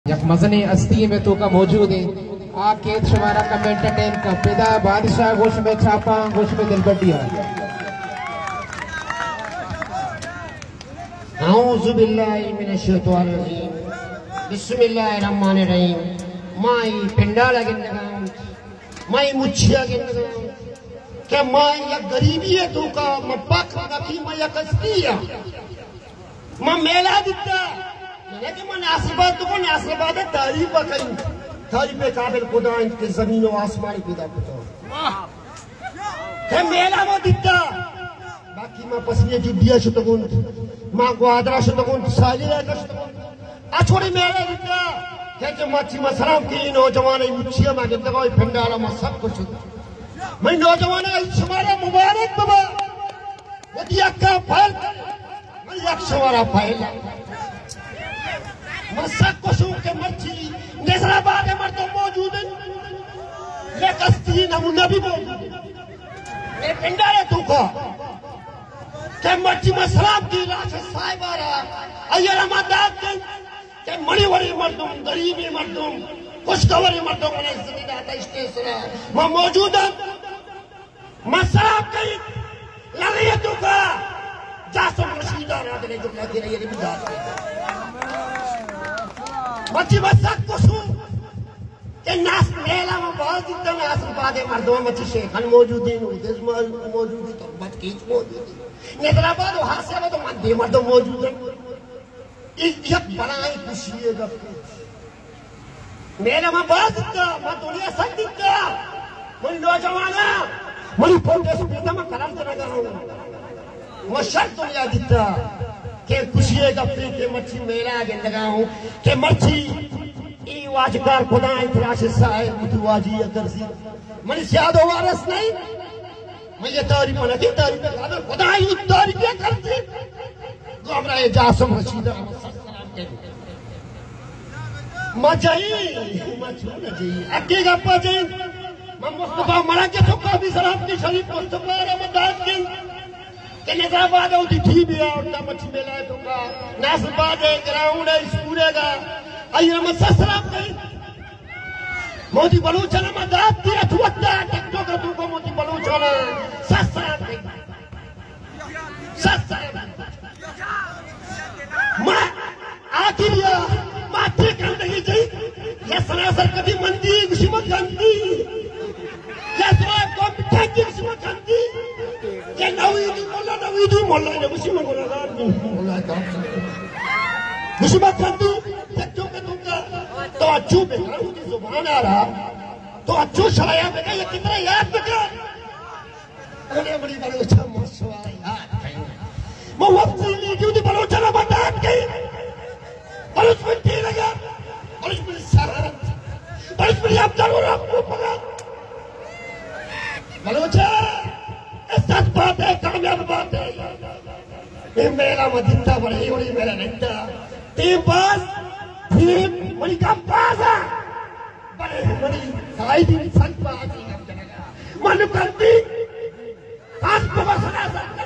یک مزنیں ہستی مئے توکا موجود ایں۔ آ کیت شمارا کمنٹ ٹائم کا پدا بادشاہ گوش مئے چھاپاں، گوش مئے دلبڈی آ۔ اعوذ باللہ من الشیطان الرجیم۔ بسم اللہ الرحمن الرحیم۔ ما ای پنڈال گندگاں، ما ای مچیا گندگاں کہ ما یک غریبی توکا، ما پاک نکی، ما یک ہستی آ۔ من میلا دیتا، نہ کہ من ناصر آباد تو، ناصر آباد تعریف کئی، تعریف قابل خدا انت کہ زمین و آسمان پیدا کتا۔ کہ میلا ما دیتا، باقی ما پسنی جدیا شتگون، ما گوادرا شتگون، سالی را شتگون۔ اچھوڑی میلا دیتا، کہ کہ ما چی ما سلام کی نوجوان مچیا ما گندگا پنڈالا ما سب کچھ۔ من نوجوان شمارا مبارک ببا۔ وتی حقاں پہل، من یک شمارا پہل۔ من سک خوش اوں کہ مرچی نظر آباد مردم موجود انت، یک ہستی نمونہ بھی موجود انت۔ اے پنڈال توکا کہ مرچی من سلام کی لاش صاحبارا، ایرا ما داد کن کہ منی وری مردم، غریبی مردم، خوشگواری مردم، من عزتی داتا اشتے سرا، من موجود ہوں۔ من سلام کئی لڑے توکا جاسم رشید آ رہا دلے جملہ کی رہی ہے، بھی داد کئی۔ مرچی من سک خوش اوں کہ ناس میلا ما باز دیتا، ناصر آباد مردم مرچی شیخان موجود ہیں، نوردز موجود ہیں، تربت کیچ موجود ہیں، نظر آباد و حاصل آباد و من دے مردم موجود ہیں۔ ای یک بلاہیں خوشی گپ۔ میلا ما باز دیتا، ما دنیا سک دیتا۔ منی نوجوانا، منی فوٹو پیدا ما قرار جنگا ہوں۔ ما شر دنیا دیتا کہ خوشی گپے کہ مرچی میلا گندگا ہوں کہ مرچی ای واجکار خدا انت راش صاحب متواجی کرسی۔ منی سیاد و وارث نہیں۔ من یہ تعریف نہ کی، تعریف قابل خدا ہی، تعریف یہ کرتی۔ تو ہمارا یہ جاسم رشید احمد سر سلام کہہ۔ ما جائی، ما چون جائی، اگے گپا جائی۔ من مصطفی ملک کے تو کافی سلام کی، شریف مصطفی رحمت داد کی۔ کہ نظر آباد ہوتی ٹی وی اور نہ مچی میلا توکا، ناصر آباد ہے، گراؤنڈ ہے، اسکول ہے گا۔ آئیے ہم سر سلام کہی۔ موتی بلوچانا ما داد دیا تو وقتا، ٹک ٹاک توکا موتی بلوچانا سر سلام کئی۔ سر سلام۔ ما آخریا، ما تے کندگی جئی۔ یا سناسر کدی مندی، گشی ما گندی۔ یا سوائے کم ٹھیک، گشی ما گندی۔ یا نویدی مولا، نویدی مولا، یا گشی ما گناہگار دی۔ مولا کا۔ گشی ما گندی، ٹک ٹاک توکا۔ تو اچو بے، زبان آ رہا۔ تو اچو شایا بے، یہ کتنا یاد بکا۔ بڑے بڑی بلوچا مشورہ یاد کئی۔ میں وقت سے لیڈیو دی بلوچا نہ بندات کئی۔ بلوچ میں تیر لگا۔ بلوچ میں سہارت۔ بلوچ میں افضل اور آپ کو پگا۔ بلوچا، اے سچ بات ہے، کامیاب بات ہے۔ اے میرا مدینہ بڑے، اے میرا نکتا۔ تیم پاس، تیم بڑی کم پاس ہے۔ بلے منی سائیڈی سنگ پاسی ہم جنگا۔ من کندی، کاس بابا سنا سا،